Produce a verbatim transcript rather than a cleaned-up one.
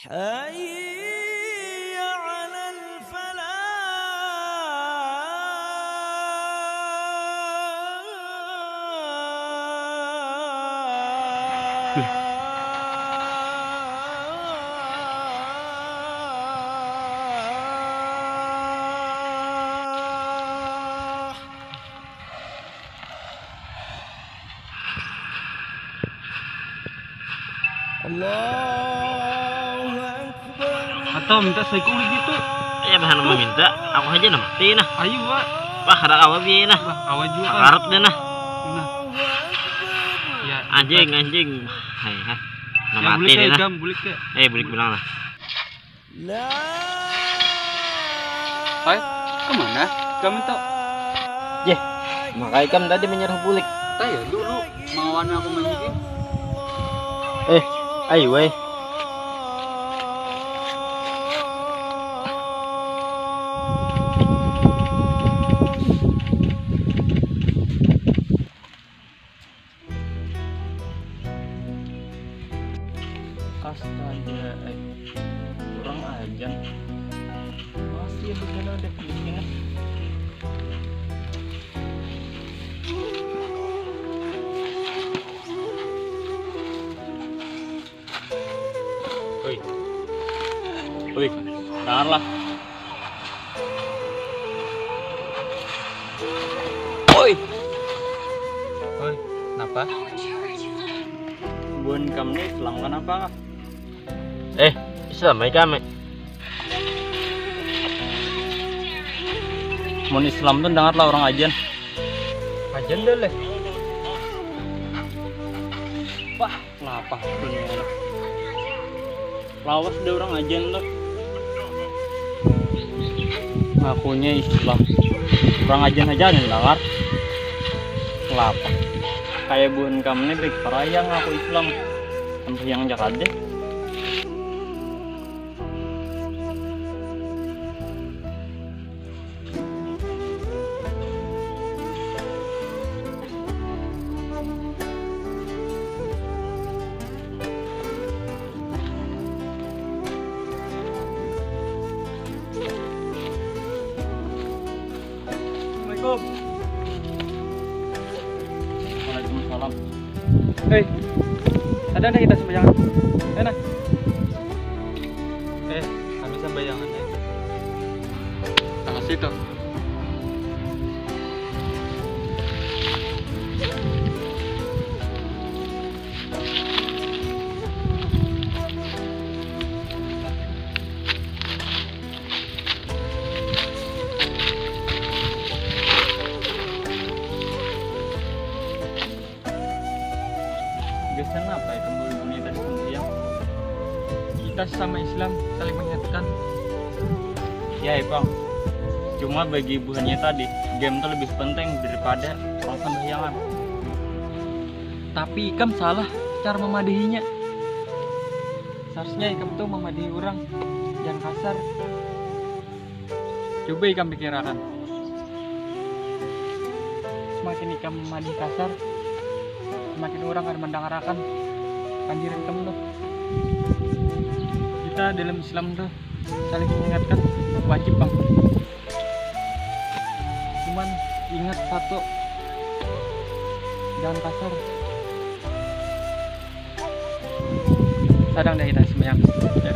حي على الفلاح. Allahu Akbar. Atau minta saikung gitu. Ya, bahan meminta, aku aja nama mati nah. Ayo, Pak. Wah, kada kawa biaya nah. Wah, kawa juga, Pak. Sakarat deh nah. Nah. Ya, anjing, anjing. Hai, hai. Nama mati deh nah. Ikam, bulik ya. Eh, bulik pulang lah. Hai, kemana? Kamu tak? Jeh, maka ikam tadi menyerah bulik. Taya dulu, mawan aku main game. Eh, ayo weh. Astaga, eh, kurang ajar. Masih begini ada keliling. Oi. Oi, dengarlah. Oi. Oi, kenapa? Buhan kamu ni Islam kenapa? Eh, Islam ai kami. Mun Islam tu dengarlah orang ajan. Ajan dah leh. Wah. Lapah dunia ini. Lawas deh orang ajan tuh. Ngakunya Islam. Orang ajan aja nih langar. Lapah. Kayak buhan kamu nih baik paraya ngaku Islam. Sampai yang jaga deh. Assalamualaikum. Waalaikumsalam. Hei, ada ndak kita sembayangan? Eh, nah. Eh, kami sembayangan, eh. Tengah situ. Gasan apa ikam bawa dunia tadi sembahyang? Kita sesama Islam saling mengingatkan. Ya, Ipang. Cuma bagi buhannya tadi, game tuh lebih penting daripada orang sembahyangan. Tapi ikam salah cara memadahinya. Seharusnya ikam tuh memadahi orang, jangan kasar. Coba ikam pikirakan. Semakin ikam madi kasar, semakin orang akan mendangarakan pandiran ikam tuh. Kita dalam Islam tuh saling mengingatkan wajib, Bang. Cuman ingat satu, jangan kasar. Sadang dah kita sembahyang. Ya.